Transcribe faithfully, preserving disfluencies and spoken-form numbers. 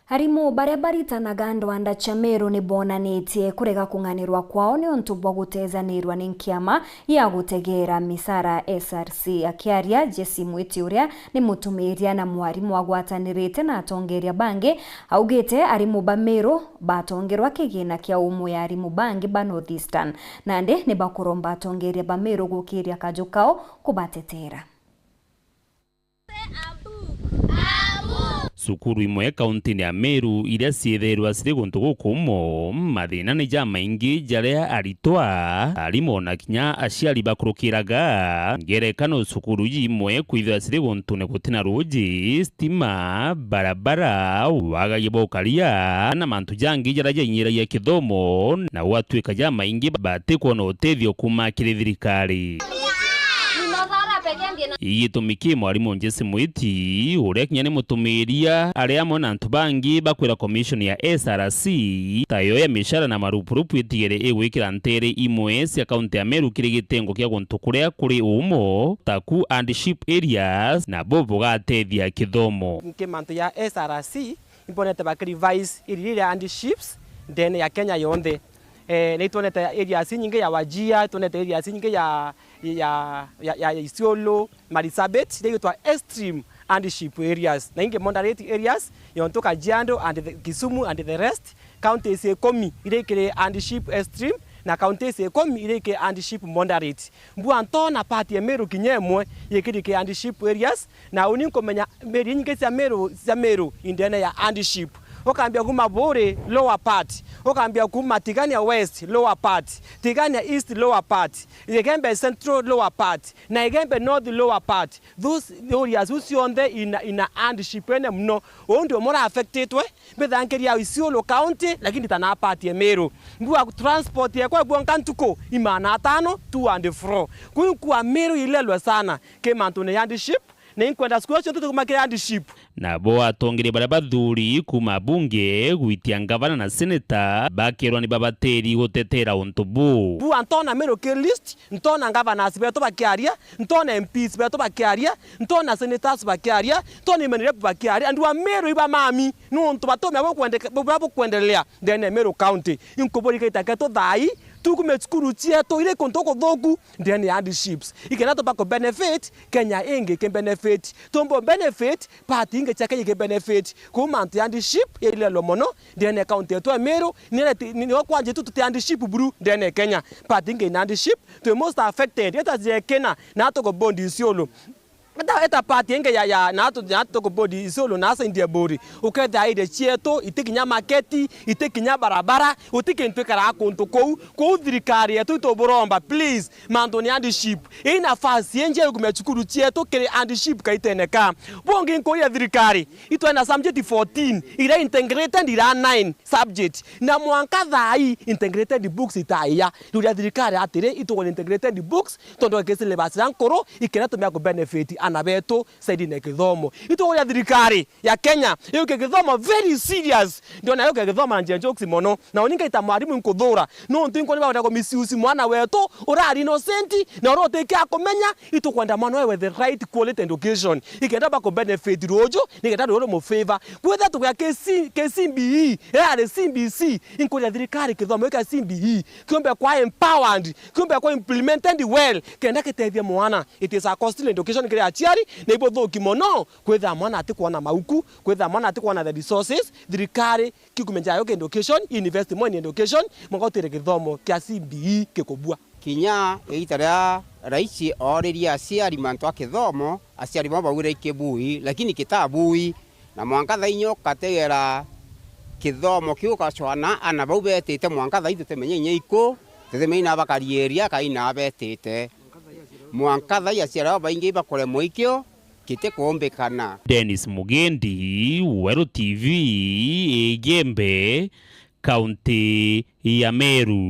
Arimu baria baritanaga ndwanda cia Meru ni bonanitie kurega kung'anirwa kwao niuntu bwa gutezanirwa ni nkiama ya gutegeera misara, S R C. Akiaria, Jesse Mwiti, uria ni mutumiiria na mwarimu wagwatanirite na atongeeria bangi, augite arimu ba Meru batongerwa kigina kia umwe ya arimu bangi ba North Eastern. Nandi ni bakuromba atongeeria ba Meru gukiria kaju kao kubateteera. Cukuru imwe kauntiine ya Meru iria ciithairwa ciri guntu gukumo, mathina ni jamaingi jaria aritwa, arimu na kinya aciari bakurukiraga. Ngerekano, cukuru imwe kwithirwa ciri guntune gutina ruuji, stima, barabara, wagagia bwa ukaria na mantu jangi jaria jainyiragia kithomo, na gwatuika jamaingi batikwona utethio kuuma kiri thirikari. Igitumi ki mwarimu Jesse Mwiti, uria kinya ni mutumiiria, ari amwe na antu bangi bakwira commission ya S R C, tayo ya mishara na marupurupu itigere igwikira nteere imwe cia kaunti ya Meru kiri gitengo kia guntu kuria kuri uumo, taku and sheep areas, na bo bugatethia kithomo. Nki mantu ya S R C, imbonete bakirevise iri riri and sheeps ndene ya Kenya yonthe. Eh, ni itwonete areas inyingi ya Wajir, itwonete areas inyingi ya, ya, ya, ya Isiolo, Marsabit, iria igwitwa extreme and sheep areas, na ingi moderate areas, yontu Kajiado and the, Kisumu and the rest, counties ikumi iria ikiri and sheep extreme, na counties ikumi iria ikiri and sheep moderate. Mbua ntona part ya Meru kinya imwe yikiri ki and sheep areas, na uni nkumenya meri inyingi cia Meru, cia Meru indene ya and sheep. Ukambia kuma Buuri lower part, ukambia kuma Tigania West lower part, Tigania East lower part, Igembe Central lower part, na Igembe North lower part. Those areas iu cionthe ina, ina and sheep ene muno. Uu ndio mura affectitwe. Mbithankiria Isiolo County, lakini tana part ya Meru. Mbua transport yekwa bwonka ntuku imana atano to and fro. Kuu nkua Meru ilelwe sana ki mantune ya and sheep, na inkwenda siku icio cionthe tukuma ki and sheep. Nabo atongeria baria bathuri kuuma bunge gwitia ngavana na seneta bakirwa ni babatiri gutetera untu buu. Mbua ntona Meru ki list, ntona governors betu bakiaria, ntona M Ps betu bakiaria, ntona senators bakiaria, ntona M N L A bakiaria, andu a Meru iba mami, nuntu batumia bukwendeke-, buria bukwendelea ndene ya Meru County. Inkuburika itaketu thai, tukume cukuru cietu iri kuntu kuthuku ndene ya and sheeps. Ikenda tuba ku benefit Kenya ingi ki benefit. Tumbo benefit, part ingi cia Kenya ki benefit. Kuu mantu ya and sheep yailelwa mono ndene ya county yetu ya Meru, nire ti-, ni, nio kwanja itu tuti and sheep buru ndene ya Kenya. Part ingi ina and sheep, twi most affected. Eta jekena, na tuko bondi Isiolo. Eta, eta part ingi ya, ya, na tu, na tuko bondi Isiolo na side ya Buuri. Ukethira area cietu, iti kinya market, iti kinya barabara, uti kintu ikaraga kuntu kuu. Kuu thirikari yetu ituburomba, please, mantu ni and sheep. Ii nafasi inje yukumia cukuru cietu kiri and sheep kaitene ka. Bungi nkuria thirikari, itwena subject fourteen, ira integrated ira nine subject. Na mwanka thaa ii integrated books itaiya. Riuria thirikari atiri, itugure integrated books, tondu ki syllabus iria nkuru, ikenda tumia ku benefit ana betu side-ine ya kithomo. Ituguria thirikari ya Kenya yuke kithomo very serious. Ndiona yuke kithomo na njira njuksi mono. Na uni nkaita mwarimu nkuthura. Nuntu inkwona ni bagweta ku misuse mwana wetu, urari innocent, na uria utikia kumenya, itukwenda mwana wewe the right quality education. Ikenda baku benefit ruju, nikenda ruju rumu favor. Kwitha tugia K C, K C B E, irari C B C, inkuria thirikari kithomo kia C B E, kiumbe kwa empowered, kiumbe kwa implemented well, kenda kitethie mwana. It is a costly education kiri aciari, na ibuthuki mono kwithira mwana atikwona mauku, kwithira mwana atikwona the resources, thirikari kikumenya yayo ki education, invest more in education, mwanka utire kithomo kia C B E kikubua. Kinya iita ria raisi ooririe aciari mantu a kithomo, aciari bao baugire ikibui, lakini kitabui, na mwanka thaa inya ukategera kithomo kiu ugacwana ana bau betite, mwanka thaa ii tutimenya inya iku, tutimenya ina bakari area kana ina betite. Mwanka thaa ii aciari baba baingi ibakuremwa ikio, gitikuumbikana. Dennis Mugendi, Weru T V, Igembe, kaunti ya Meru.